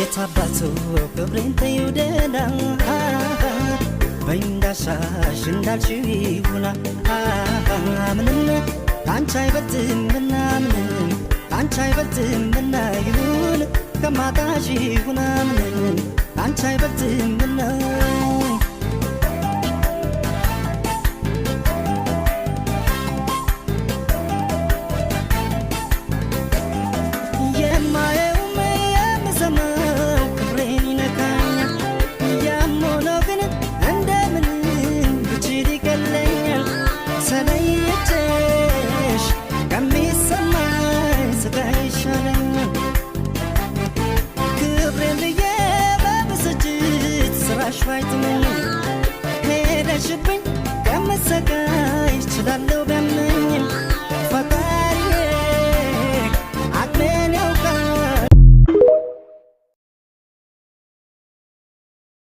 የታባቱ ክብሬን ተይው ደህና፣ በይ እንዳሻሽ እንዳልሽው ይሁና። ምንም ከአንቺ አይበልጥምና፣ ምንም ከአንቺ አይበልጥምና፣ ይሁን ከማጣሽ ይሁና፣ ምንም ከአንቺ አይበልጥምና። የማየውም የምሰማው ክብሬን ይነካኛል። ያም ሆኖ ግን እንደምንም ብችል ይቀለኛል። ተለይቼሽ ከሚሰማኝ ስቃይ ይሻለኛል። ክብሬን ብዬ በብስጭት ስራሽ ባይጥመኝ።